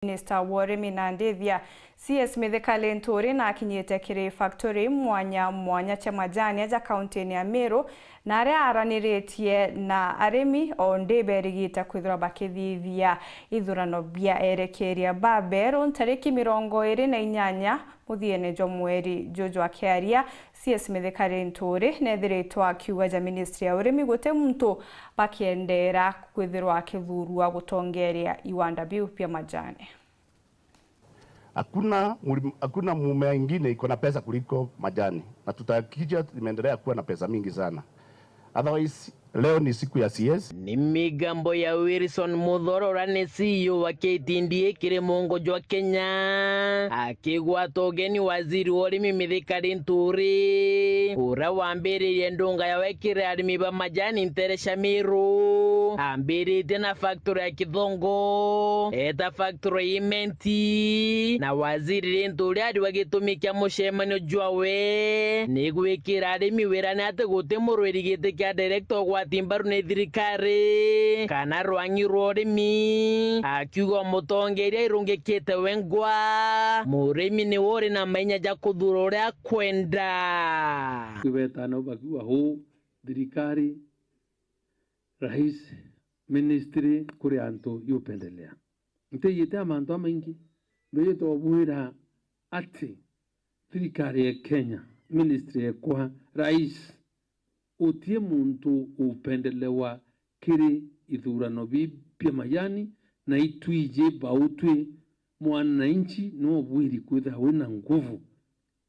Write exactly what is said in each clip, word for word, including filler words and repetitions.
Minista wa urimi na ndithia, C S Mithika Linturi, na akinyite kiri factory mwanya mwanya cia majani aja kaunti-ini ya Meru, na aria araniritie na arimi o ndi berigite kwithirwa bakithithia ithurano bia erekeria ba Meru ntariki mirongo iri na inyanya muthiene jwa mweri juju. Akiaria, C S Mithika Linturi nethiritwe akiuga ja ministry ya urimi guti muntu bakiendeera kwithirwa akithurua gutongeria iwanda biu bia majani. Hakuna mlima, hakuna mmea ingine iko na pesa kuliko majani, na tutahakikisha imeendelea kuwa na pesa mingi sana. Otherwise, leo ni siku ya C S. Ni migambo ya Wilson Muthoro, uria ni C E O wa K T D A kiri muungu jwa Kenya, akigwata ugeni waziri wa urimi Mithika Linturi, uria wambiririe ndunga yawe kiri arimi ba majani ntere cia Meru. Ambiritie na factory ya Kithongo, eta factory ya Imenti, na waziri Linturi ariuga gitumi kia mucemanio jwawe ni gwikira arimi wira ni ati guti murwiri giti kia director ugwati mbaru ni thirikari kana rwang'i rwa urimi, akiuga mutongeria irungikite wengwa, murimi niwe uri na mainya ja kuthura uria akwenda. Kibetano bakiuga huu, thirikari, rais, ministry, kuri antu iupendelea. Ntijite a mantu amaingi, mbijite ubwira ati thirikari ya Kenya, ministry ekwa, rais, uti muntu upendelewa kiri ithurano bi bia majani, na itwiji bau twi mwananchi no bwiri kwithira wina nguvu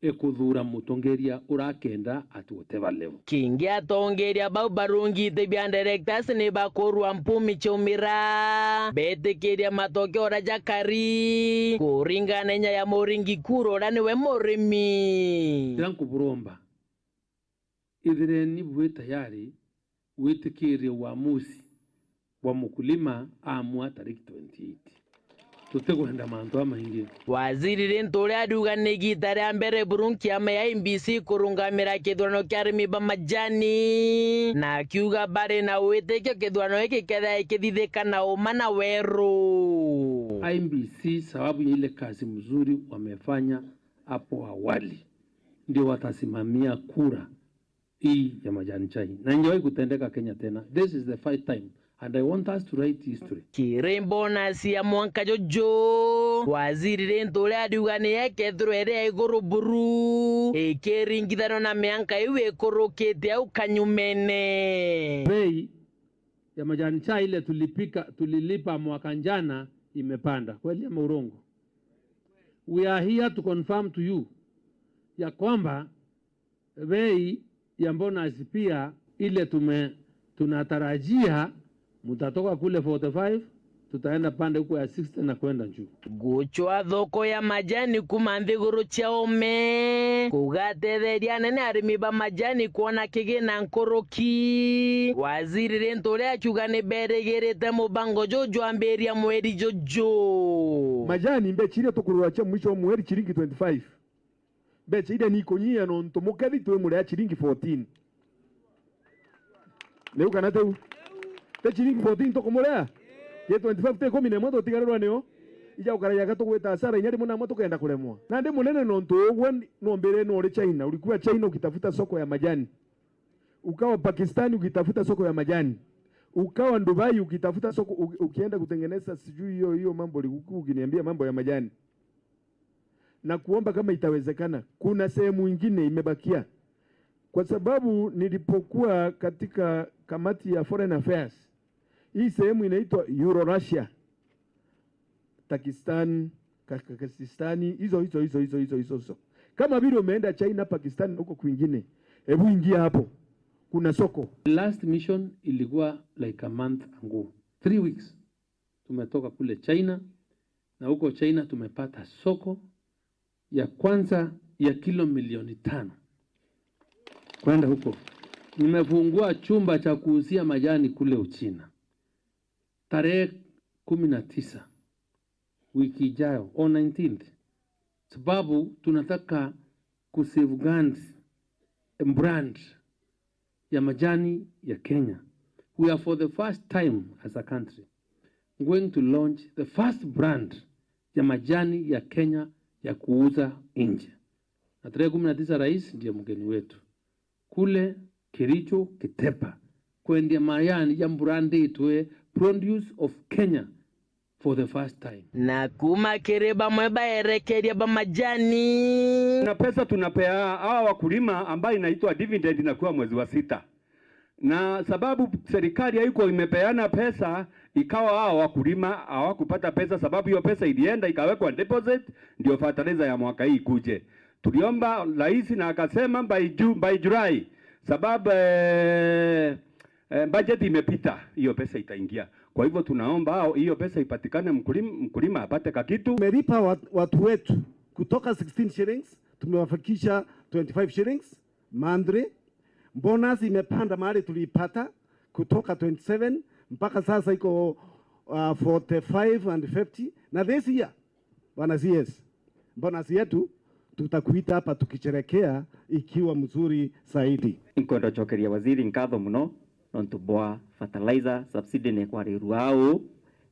ikuthuura mutongeria urakenda at whatever level. Kingi atongeria bau barungite bia directors ni bakurua mpumi ciaumira, betikiria matokeo uria jakari, kuringana na inya ya muringi kura uria niwe murimi. Ndira nkuburomba, ithireni bwi tayari gwitikiria uamuzi bwa mukulima amua tariki twenty-eight. Tutikwenda mantu amaingi. Waziri Linturi ariuga ni igita ria mbere buru nkiama ya I B C kurungamira kithurano kia arimi ba majani, na akiuga bari na witikio kithurano giki kethira gikithithika na uma na weru. I B C, sababu ya ile kazi mzuri wamefanya hapo awali, ndio watasimamia kura hii ya majani chai, na haijawahi kutendeka Kenya tena. This is the first time, and I want us to write history. Kiri bonus ya mwanka juju, waziri Linturi ariuga ni ekethirwa iri ya iguru buru, ikiringithanwa na mianka iu ikurukite au kanyumene. Bei ya majani chai ile tulipika, tulilipa mwaka jana imepanda. Kweli ama urongo? We are here to confirm to you ya kwamba bei ya bonus pia ile tume-, tunatarajia mtatoka kule forty-five, tutaenda pande huko ya sixty na kwenda juu. Gucwa thoko ya majani kuma nthiguru cia ome kugatetheria anene arimi ba majani kwona kigina nkuruki. Waziri Linturi akiuga ni berigirite mubango juju jwambiria mweri juju. Majani mbecha iria tukurura cia mwisho wa mweri ciringi twenty-five. Mbecha iria ni ikunyia nontu mukethi twi muria ciringi fourteen. Niu kana tiu? Ti ciringi fourteen tukumuria? Ye twenty-five ti ikumi na imwe tutigarirwa nio? Ija gukara yaka tugwita hasara inya rimwe namwe tukenda kuremwa. Nandi munene nontu ugwe ni-, nombire no uri China, ulikuwa China ukitafuta soko ya majani. Ukawa Pakistani ukitafuta soko ya majani. Ukawa Dubai ukitafuta soko, u-, ukienda kutengeneza sijui hiyo, hiyo mambo ulikuwa ukiniambia mambo ya majani. Na kuomba kama itawezekana, kuna sehemu ingine imebakia. Kwa sababu nilipokuwa katika kamati ya Foreign Affairs, hii sehemu inaitwa Eurasia, Takistan, Ka-, Kazakhstan, hizo, hizo, hizo. Kama vile umeenda China, Pakistan na huko kwingine, hebu ingia hapo. Kuna soko. Last mission ilikuwa like a month ago. Three weeks. Tumetoka kule China, na huko China tumepata soko ya kwanza ya kilo milioni tano. Kwenda huko. Nimefungua chumba cha kuuzia majani kule Uchina. Tarehe kumi na tisa, wiki ijayo, on nineteenth. Sababu tunataka kusafeguard brand ya majani ya Kenya. We are for the first time as a country going to launch the first brand ya majani ya Kenya ya kuuza nje. Na tarehe kumi na tisa rais ndiye mgeni wetu kule Kericho Kitepa, kwendia majani ya mburanditwe, produce of Kenya for the first time. Na kuma kiri bamwe baerekeria ba majani. Na pesa tunapea hawa wakulima ambayo inaitwa dividend inakuwa mwezi wa sita. Na sababu serikali haikuwa imepeana pesa, ikawa hawa wakulima hawakupata pesa, sababu hiyo pesa ilienda ikawekwa deposit, ndio fertilizer ya mwaka hii ikuje. Tuliomba rais na akasema by Ju-, by July, sababu, eh, eh, budget imepita, hiyo pesa itaingia. Kwa hivyo tunaomba hao, hiyo pesa ipatikane, mkulima, mkulima apate kakitu. Tumelipa wat-, watu wetu kutoka sixteen shillings, tumewafikisha twenty-five shillings monthly. Bonus imepanda mahali tuliipata kutoka twenty-seven mpaka sasa iko, uh, forty-five and fifty. Na this year, Bwana C S, bonus yetu tutakuita hapa tukisherekea ikiwa mzuri zaidi. Inkwenda gucokeria waziri nkatho muno nontu bwa fertilizer subsidy na ikwarirua au.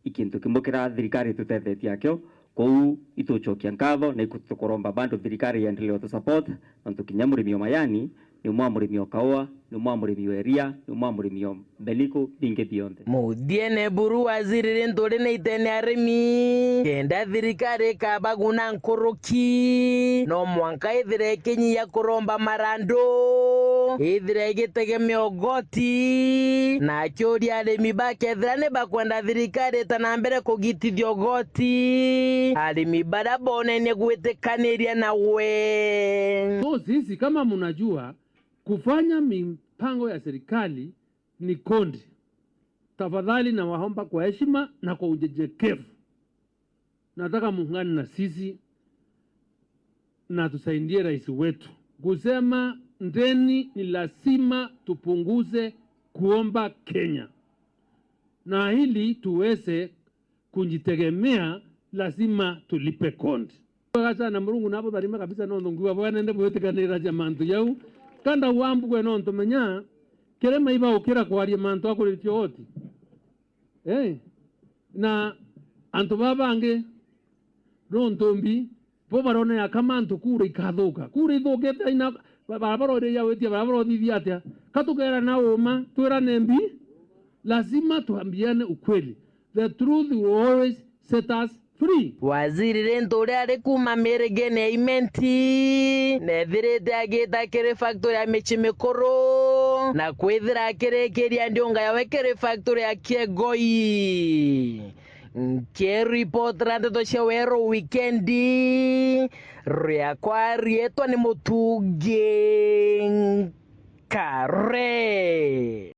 I kintu kimwe kira thirikari itutethetie akio, kou itucokia nkatho na iku-, tukuromba bado thirikari iendelee utu support, nontu kinya murimi o majani ni umwe wa murimi o kaua, ni umwe wa murimi o iria, ni umwe wa murimi o mbeliku, bingi bionthe. Muthiene buru waziri ri nturi ni itene arimi, kenda thirikari ikabaguna nkuruki, no mwanka ithire ikinyia kuromba marandu, ithire igitegemea ugoti, na akiuria arimi bakethira ni bakwenda thirikari ita na mbere kugitithia ugoti, arimi baria bonenie gwitikaniria nawe. So sisi, kama mnajua, kufanya mipango ya serikali ni kondi. Tafadhali nawaomba kwa heshima na kwa unyenyekevu, nataka muungane na sisi na tusaidie rais wetu kusema ndeni ni lazima tupunguze kuomba Kenya, na ili tuweze kujitegemea, lazima tulipe kondi. Bwega sana, Murungu nabutharime kabisa, nontu nkiuga bwanende bwitikaniragia mantu jau. Kanda wambugwe nontu menya, kirima ibaukira kwaria mantu a kuritia ugoti. Eh, na antu baa bangi, nontu mbi, bo baronea ka mantu kura ikathuka. Kura ithukite aina, ba-, barabara iri ya witia, barabara uthithia atia? Ka tukeera na uma, twirane mbi, lazima tuambiane ukweli. The truth will always set us free. Waziri rintu uria ari kuuma mirigene ya Imenti, nethirite agita kiri factory ya Michi Mikuru, na kwithira akirikiria ndiunga yawe kiri factory ya Kiegoi. Nkiripotera ndeto cia Weru Wikendi, riakwa riitwa ni Mutungi